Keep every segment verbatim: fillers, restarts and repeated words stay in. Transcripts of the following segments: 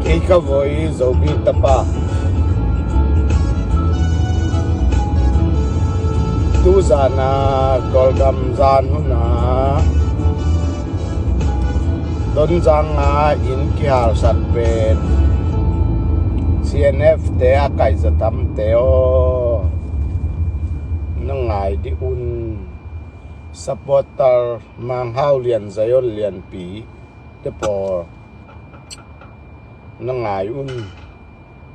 Kei ka voi Zomi tapa. Tuzan a Kawlgam zan hun a Tonzang a inn kihalsak pen C N F te a kaihza tamte aw, na ngai dih un. Supporter Manghau Lian, Zion Lianpi te pawl, na ngai un.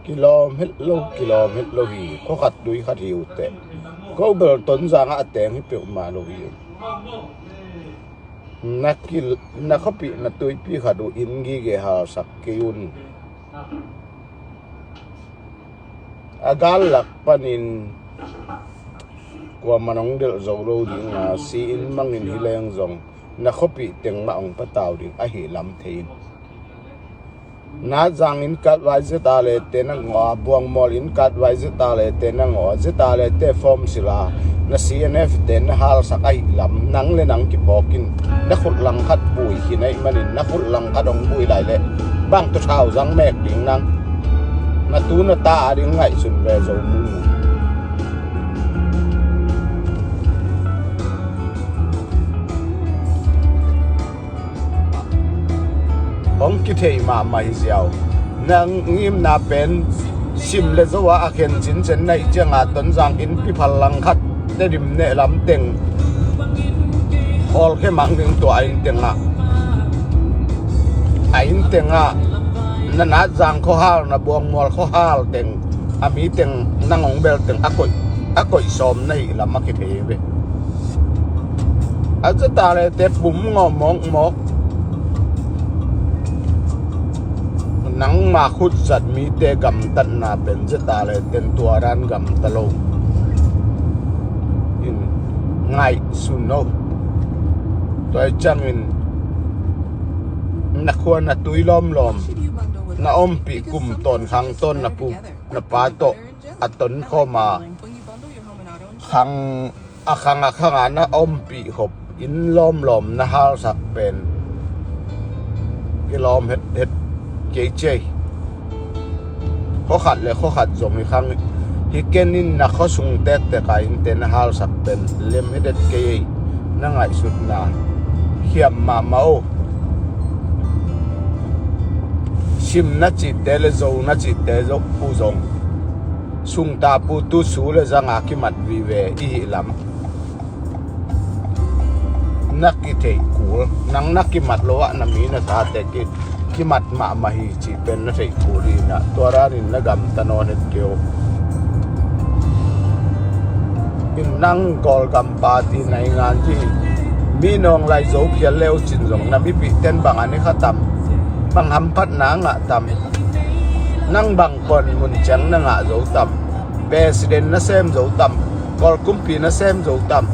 Kilawm het lo, kilawm het lo hi. Khua khat tui khat hi uh teh. Ko bel Tonzang ah a teng hi peuhmah lo hi. Na kil-, na khuapih na tuipi khat uh inn gige halsak kei un. A gal lak panin kuamah nong delh zo lo ding a, si-in mangin hi leng zong na khuapih teng mah hong patau ding ahi lam thei in. Nazang inn katvai Zeta le te na ngawh a, Buangmual inn katvai Zeta le te na ngawh a, Zeta le te form sila na C N F te na halsak ahi lam, nang le nang kiphawk in na khut langkhat bui hi naih manin, na khut langkhat hong bui lai leh bang tu thau zang mek ding nang. Na tu na ta a ding ngaihsun ve zo mu. Hong kithei mahmah hi ziau. Na ngimna pen sim le zo a a khen cincin na hih ciangah Tonzang innpi phal langkhat Tedim neh lam teng hawlkhia mang ding tua a inn tengah. A inn tengah na Nazang khuahal, na Buangmual khuahal teng, a mi teng nang hong bel teng a koih, a koih sawm na hih lam a kithei ve. A Zeta le te pum ngawh mawkmawk. Nangma khut zat mite gamtatna pen Zeta le ten tua dan gamta lo. In ngaihsun lo. Tua ciangin na khua na tui lawmlawm, na ompih kum tawn khang tawn na pu na pa tawh a tonkhawm a khang a khang a khang a na ompih khop inn lawmlawm na halsak pen kilawm hethet kei ciai. Khuakhat le khuakhat zong hi khang hi ken in na khuasung tektek a innte na halsak pen lem hethet kei ei. Na ngaihsutna hiam mahmah o. Sim na cihte le zo na cihte zo uh zong sungta pu tu su le zanga kimat vive i hih lam na kitheih kul. Nang na kimat lo ah na mi na tate ki, kimat mahmah hi cih pen na theih kul hi inah tua danin na gamta nawn het kei uh. In nang Kawlgam party naingan ci hi. Mi nawng lai zo phial le uh cin zong na mipihten bang a ne kha tam? Bang hamphatna a ngah tam? Nang bang khuan mun ciang na ngah zo tam? President na sem zo tam? Kawl kumpi na sem zo tam?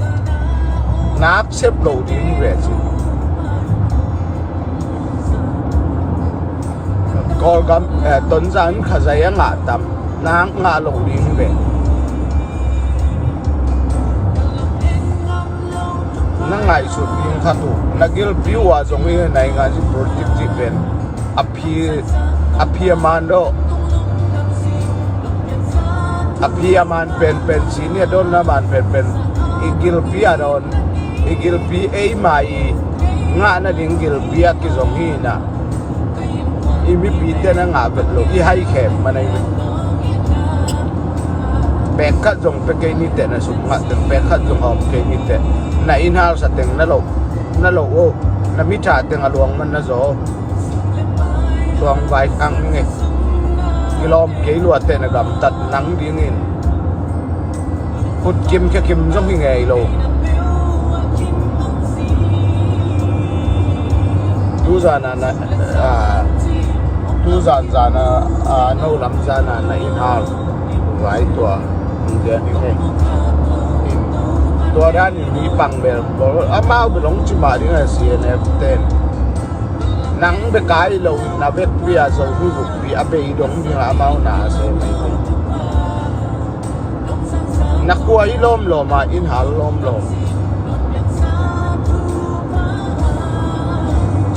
Nak sep lo ding ve ci. Kawlgam, eh, Tonzang in khazai a ngah tam? Nak ngah lo ding ve. Na ngaihsut ding khat uh, na gilpi uh a zong i naingan zi politik zi pen a phi, a phi a man dawh. A phi a man penpen, sini a dawn na man penpen i gilpi a dawn, i gilpi eima i ngah nading gilpi a kizong hi na. I mipite na ngah vet lo, i hai khem man ahi ve. Pek khat zong pe kei ni teh, na sum ngah teh, pek khat zong hawm kei ni teh. Na inn hal sa teng na lo, na lo o, na mi tha teng a luang man na zaw. Tuang vai ang nge. Kilawm kei lua teh na gamtat nang dingin. Kut kim khe kim zong hi ngei lo. Tuzan a na, ah, tuzan zan a, ah, no lam zan a na inn hal vai tua. Tua dan in mi pang bel bol amau bel hong ci mah ding a C N F ten. Nang bek a hi lo in na vekpi a Zomi vukpi a bei dong ding a amau na a sem ahi. Na khua hi lawmlawm a inn hal lawmlawm.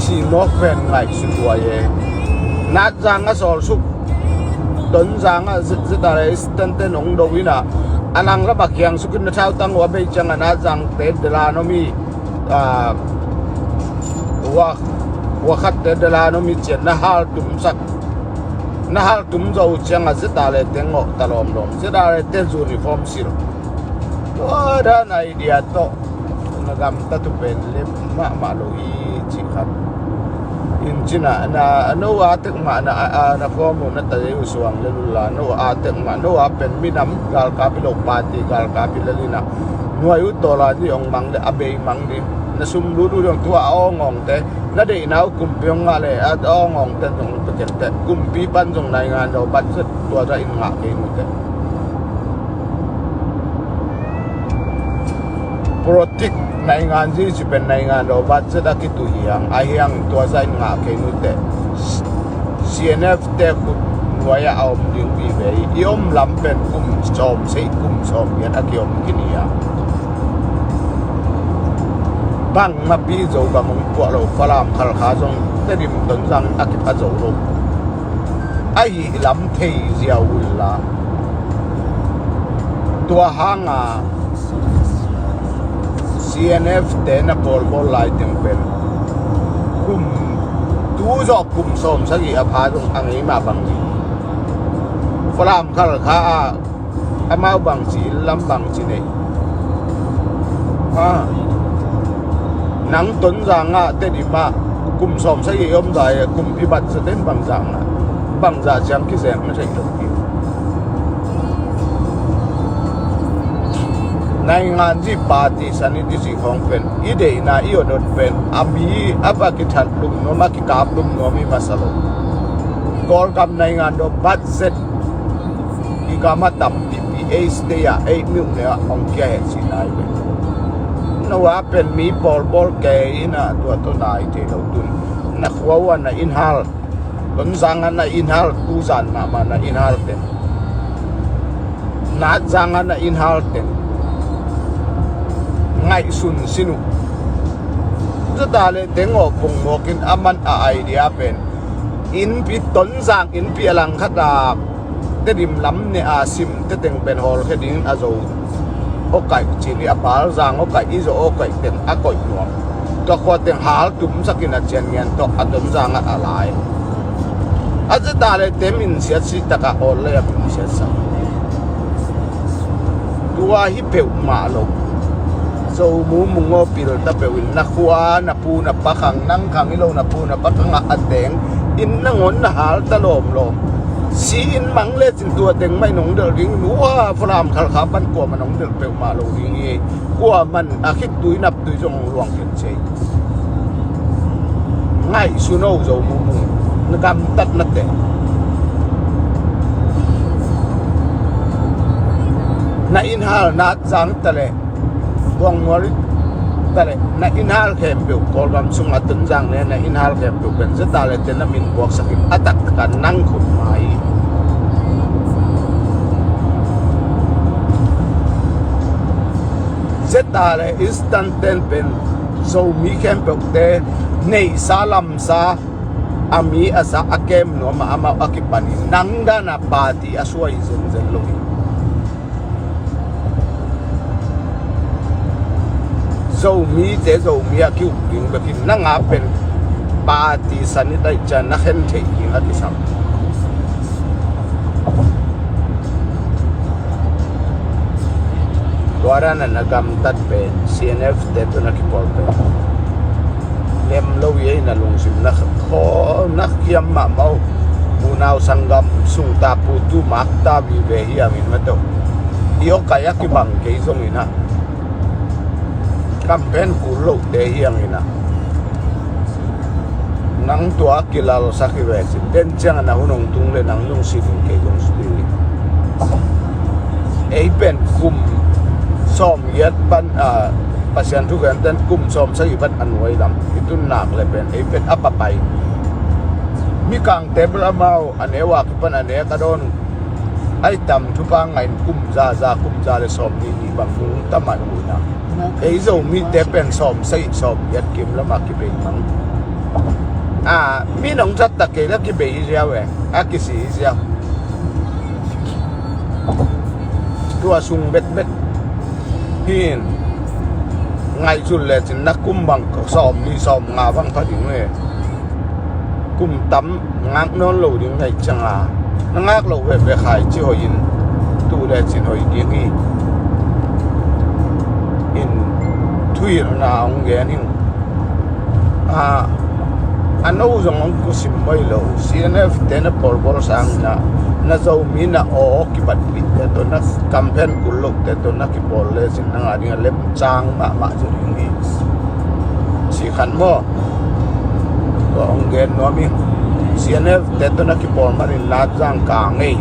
Cimawk pen ngaihsut huai e. Natzang a sawlsuk, Tonzang a zitale tenten hong do in a, a nang la bak hiang sukin na thautang uh a bei ciang a Natzang te dela no mi, ah, hua, hua khat te dela no mi cian na hal tumsak. Na hal tum zo ciang a zitale teng ngawh ta lawmlawm. Zitale ten zu uniform sil. Tua dan idea tawh na gamtat uh pen lem mahmah lo hi ci khat. In cina na no a tek mah na, a, a, na form uh na ta dei uh suang le lula no a tek mah no a pen minam galkap hi lo party galkap hi le lina. Nuai uh tawla ni ong mang le a bei mang ni. Na sum lut uh dong tua a ong ong te. Na deihna uh kumpi ong ngah le a ong ong te dong pe ken te. Kumpi pan dong naingan dau budget tua da in ngah kei nu te. Politik naingan zi ci pen naingan lo budget a kitu hiang a hiang tua za in ngah kei nu te. C N F te khut nuai a om ding vive i om lam pen kum sawm sei kum sawm hian a kiom kini a. Bang mapi Zogam hong puah lo Falam Khalkha zong Tedim Tonzang a kipha zo lo. Ahi lam thei ziau unla. Tua hanga C N F te na pawlbawl lai teng pen kum tu zawh kum sawm sagih a pha zong a ngei mah bang ni. Falam Khalkha a amau bangci lam bangci nei. Nang Tonzang ah Tedim ah kum sawm sagih om zai kumpi bat sa ten bangzah ngah bangzah ciang kizeng na thei lo hi. Naingan zi party sanity zi khawng pen i deihna i odot pen a mi a va kithat lum nuam a kikap lum nuam i masa lo. Kawlgam naingan dawh budget i gam a tampipi ei state ah ei miuh le ah hong kia he ci nai ve. No a pen mi pawlbawl kei ina tua tawh nai thei lo tun na khua uh a na inn hal. Tonzang a na inn hal tuzan mahmah na inn hal teng. Natzang a na inn hal teng. Ngaihsun sin uh. Zeta le teng aw pungmawkin a man a idea pen. Innpi Tonzang innpi a langkhat a Tedim lam ne a sim te teng pen hawlkhe dingin a zo. Awkaih cin i a pal zang awkaih i zo awkaih teng a koih nuam. Tua khua teng hal tumsakin a cian ngian tawh a Tonzang ah a lai. A zeta le tem in siatsi takah awl lei a min siatsak. Tua hi peuhmah lo. Zo mu mung aw pil ta peuh in na khua na pu na pa khang nang khang i lo na pu na pa khang ah a teng in nangawn na hal ta lawmlawm. Si in mang le cin tua teng mah in hong delh ding in ua Falam Khalkha pan kuamah in hong delh peuhmah lo ding hi. Kuamah in a khitui naptui zong hong luang khin cia hi. Ngaihsun o Zo mu mung na gamtatna teng. Na inn hal Natzang ta le Buangmual ta le na inn hal khempeuh Kawlgam sungah Tonzang le na inn hal khempeuh pen zeta le te na min buaksakin a taktak a nang khut mai. Z Tale instant ten pen Zomi khempeuhte neihsa lamsa, a mi a sa a kem nuam a amau a kipanin nang dana party a suai zenzen lo hi. Zomite Zomi a ki-uk ding bekin nanga pen party sanit aih cian na khen theih ding a kisam. Tua dan a na gamtat pen C N F te tawh na kipawl pen lem lo hi ei, na lungsim na khaw na kiam mahmah uh. Unau sanggam sungta putu makta vive hi angin mah tawh i awkai a kibang kei zongin ah, campaign kul lohte hi angin ah, nang tua kilalsak hi ve cin. Den ciangin a hun hong tung le nang lungsim in kei zong suti hi. Ei pen kum sawmgiat pan a, Pasian thu gen ten kum sawmsagih pan a nuai lam i tun nak le pen ei pen a papai. Mikangte bel amau a neu a kipan a nek a dawn uh. Ai tam thupha ngah in kum za, za kum za le sawmnih nih bang nungta man uh hi na. Ei Zomite pen sawmsagih sawmgiat kim lamah kibei mang. A, mi nong zat tak kei la kibei hi ziau e, a kisi hi ziau. Tua sung betbet hin ngaihzul lecin na kum bang sawmnih sawmnga bang pha ding e. Kum tam ngak nawn lo ding ngaih cianga na ngak loh veve khai ci hoih in, tuh lecin hoih ding hi. In thuhilhna hong gen hing. A, a no zong hong kusim mawh lo. C N F te na pawlbawl sangin ah na Zomi na aw kibatpihte tawh na campaign kul lohte tawh na kipawl lecin nang a ding a lemcang mahmah zaw ding hi. Ci khat maw? Tua hong gen nuam ing. C N F te tawh na kipawl manin Latzang ka ngei,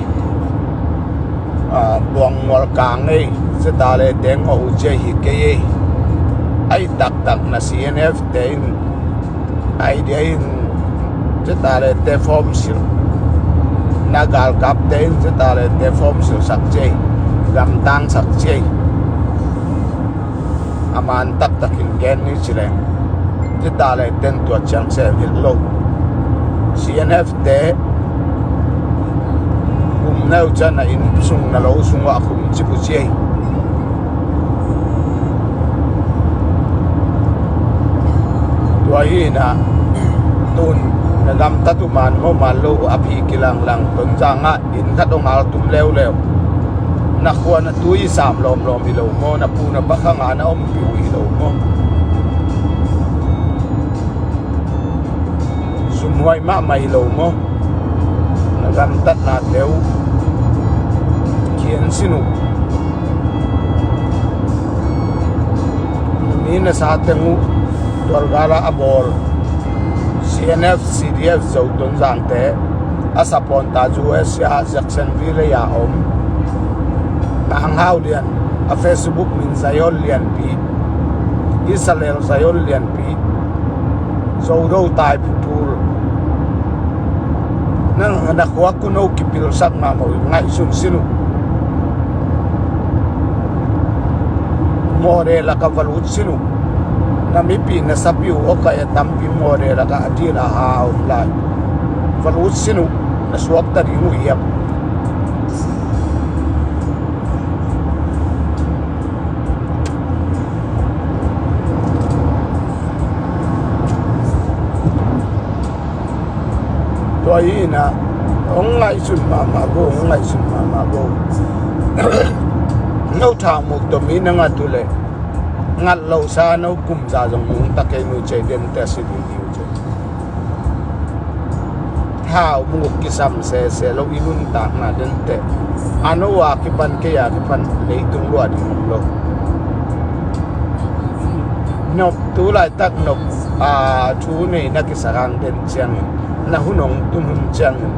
a, Buangmual ka ngei, Zetale te ngawh uh cia hi kei ei. Ai taktak na C N F te in, ai dia in Zetale te form sil, na galkap te in Zetale te form sil sak cia hi, gamtang sak cia hi. A man taktakin gen ni ci leng, Zetale ten tua ciang sem hilh lo. C N F te kum neu ciang na inn sung na lo sungah a khum cip uh cia hi. Tua hi na, tun na gamtat uh man maw man lo, a phi kilanglang Tonzang ah inn khat hong hal tum leuleu. Na khua na tui sam lawmlawm hi lo maw? Na pu na pa khang a na ompih uh hi lo maw? Sumhuai mahmah hi lo maw? Na gamtatnate uh kian sin uh. Mi na sa teng uh tualgal ah a bawl C N F, C D F Zo Tonzangte a sapawnta U S A Jacksonville a om Nang Hau Lian, a Facebook min Zion Lianpi, Israel Zion Lianpi, Zodo Tai Phuphul. Nang na khua kuno kipilsak mahmah uh, ngaihsun sin uh. Mawre lakah va lut sin uh. Na mipi na sapi uh awkai a tampi mawre lakah a dil a ha a om lai. Va lut sin uh. Na suakta ding uh hiam? Tua hi inah hong ngaihsun mahmah go, hong ngaihsun mahmah go. No thau muk tawh mi na ngat uh leh ngat lohsa no kum za zong nungta kei nu cei dente a si ding hi uh cei. Thau muk kisam sese lo i nuntakna dente a no a kipan kei a kipan leitung luah ding om lo. Nop tu laitak nop a thu nei na kisak ang den ciangin na hun hong tun hun ciangin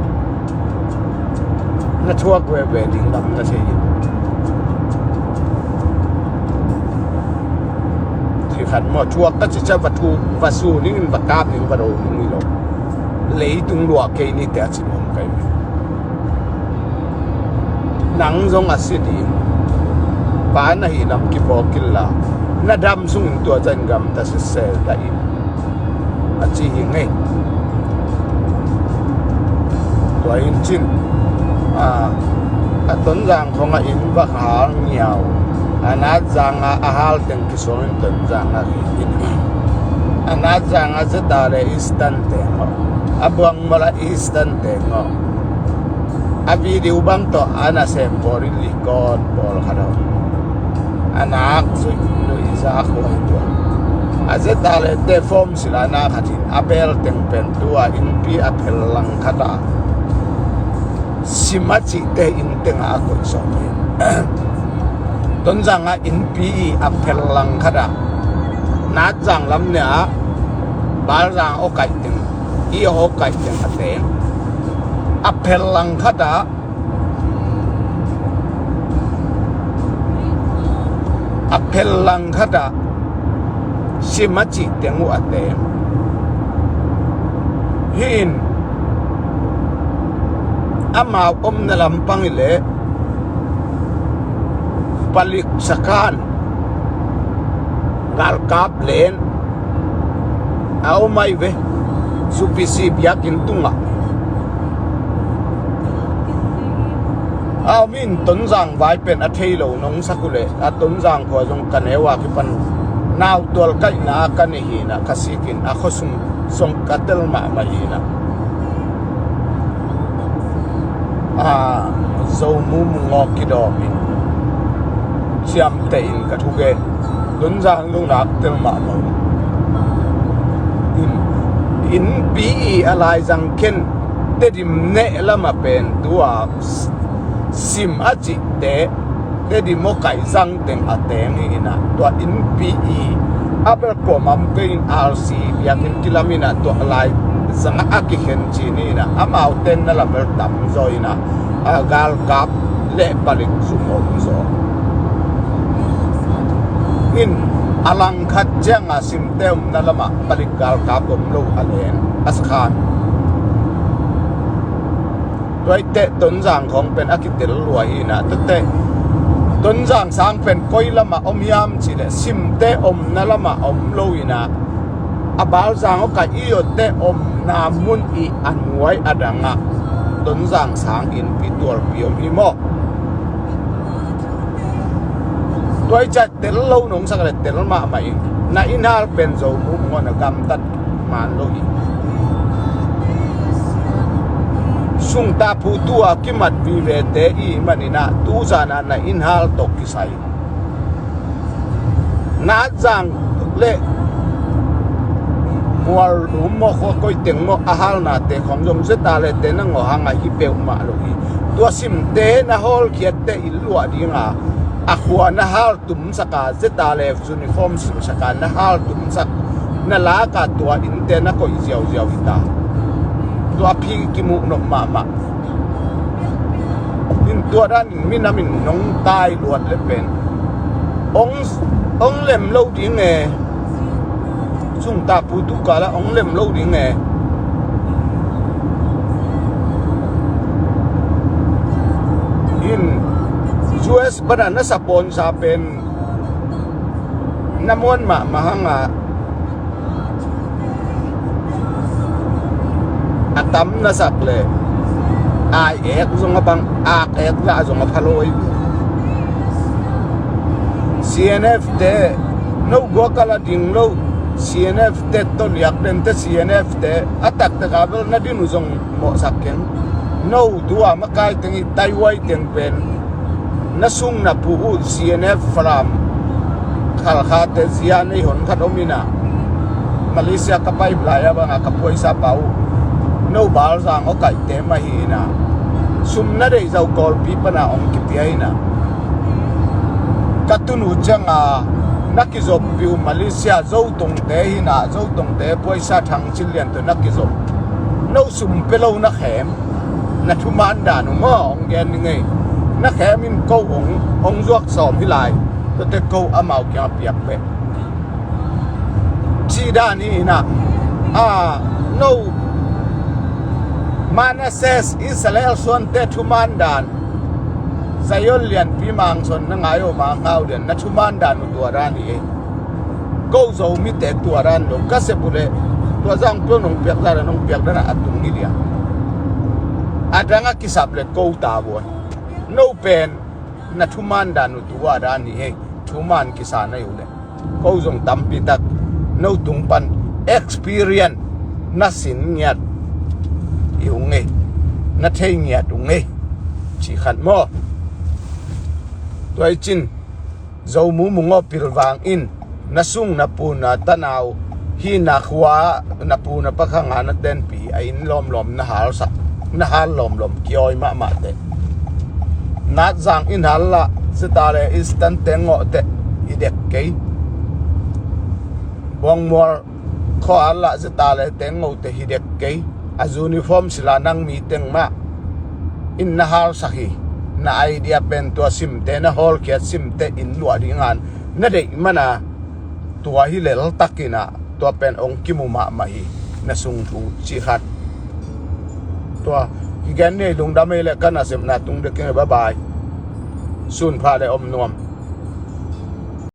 na thuak veve ding lam na thei in. Thikhat maw thuak ka cica va thu va su ningin va kap ning va do ning i lo. Leitung luah kei ni te a ci nuam kai mi. Nang zong a si ding. Pa na hi lam kibawl killa. na dam sungin tua zah in gamta sisel ta in, a ci hi ngei. Tua in cin, a, a Tonzang khong a inn va hal ngiau. A Natzang a, a hal teng kisuang in Tonzang a hi in. A Natzang a zeta le Eastern teng aw, a buang mala Eastern teng aw. A video bang tawh a nasem pawl in likawt pawl khat aw. A nak zui lui za khuai tua. A zeta le te form sila na khat in a bel teng pen tua innpi a phel lang khat a sim a cihte inn tengah a koih sawm hi. Tonzang a innpi i a phel lang khat a Natzang lam ne a Balzang aw kaih teng i aw kaih teng a teng a phel lang khat a a phel lang khat a sim a cih teng uh a teng hi in amau omna lampang i leh palik sakan galkap len a om ai ve. Supisi biakinn tungah a om in Tonzang vai pen a thei lo nong sak uh leh a Tonzang khua zong ka neu a kipan nau tual kaihna a ka nei hi in a ka sik in a khuasung zong ka tel mahmah hi in a. A, Zo mumu ngawk kidawm in siamte in ka thugen. Tonzang zong nak tel mahmah uh. In, innpi i a laizang khen Tedim neh lam a pen tua sim a cihte Tedim aw kaih zang teng a teng hi in a, tua innpi i a bel kuamah om kei in R C biakinn kilam in a, tua laizang a kikhen cin hi in a, amau ten na lam bel tam zaw in a, a galkap le palik zum om zaw in a, langkhat ciang a simte omna lam a palik galkap om lo a len a sakhan. Tua i teh Tonzang khong pen a kitel lua hi in a, tua teh Tonzang sang pen koi lam a om hiam cih leh simte omna lam a om lo in a, a Balzang aw kaih i aw te omna mun i a nuai a dang ah Tonzang sang innpi tualpi om hi maw? Tua i ciah tel lo nong sak leh tel mahmah in na inn hal pen Zo mumu ngawn a gamtat man lo hi. Sungtaphu tu a kimat vivete i hih manin a tuzan a na inn hal tawh kisai Natzang le Muallum maw, khua koi teng maw, a halnate khong zong zeta le te na ngawh hang a hi peuhmah lo hi. Tua simte na hawlkhiatte inn luah ding a, a khua na hal tumsak a, zeta le uniform simsak a na hal tumsak na lak a, tua innte na koih ziauziau hi ta. Tua phi kimuh nop mahmah. In tua dan in minam in nong tai luat le pen ong, ong lem lo ding e. Sungtaphu tu kal ah ong lem lo ding e. In U S bana na saponsa pen na muan mahmah hang a, a tam na sak le ai ek zong a bang, ak ek zah zong a pha lo hi. C N F te no guak a la ding lo. C N F te toliak den te, C N F te a taktak a bel na din uh zong mawhsak keng. No tua makai teng i taiwai teng pen na sung na pu uh C N F Falam Khalkhate zia nei hon khat om in a, Malaysia ka pai lai a bang a ka puaisa pa uh no Balzang aw kaihte mah hi in a, sum na deih zau Kawlpi pan a ong kipia in a, ka tun uh ciang a na kizop pi uh Malaysia Zotongte hi in a, Zotongte puaisa thang cin lian tawh na kizop. No sum pe lo na khem, na thuman dan uh maw, ong gen ni ngei. Na khem in ko ong, ong zuak sawm hi lai. Tuate ko amau kiang a piak peh. Ci dan hi in a, a, no Manasseh Israel suante thuman dan, Zion lianpi Mang Son na ngai uh, Mang Hau lian na thuman dan uh tua dan hi ei. Ko Zomite tua dan lo ka sep uh leh, tua zang peuh nong piak dan a nong piak dan a tung hi liang. A dang a kisap leh ko ta buai. No pen na thuman dan uh tua dan hi hei. Thuman kisa na hi uh leh ko zong tampi tak no tung pan experience na sin ngiat hi ung ei, na thei ngiat ung ei, ci khat maw. Tua i cin Zomu Mung aw, pilvang in, na sung na pu na tanau hi, na khua na pu na pa khanga na tenpi a inn lawmlawm na halsak, na hal lawmlawm kiawi mahmah teh. Natzang inn hal lah zeta le Eastern teng ngawh teh hi dek kei. Buangmual khua hal lah zeta le teng ngawh teh hi dek kei. A uniform sila nang mi teng mah in na halsak hi. Na idea pen tua simte, na hawlkhiat simte in luah ding han na deih mana, tua hi leltakin ah tua pen ong kimu mahmah hi. Na sung thu ci khat. Tua kigen nei, lungdam ei le ka nasepna tung dek ing. Bye bye. Sun pha le om nuam.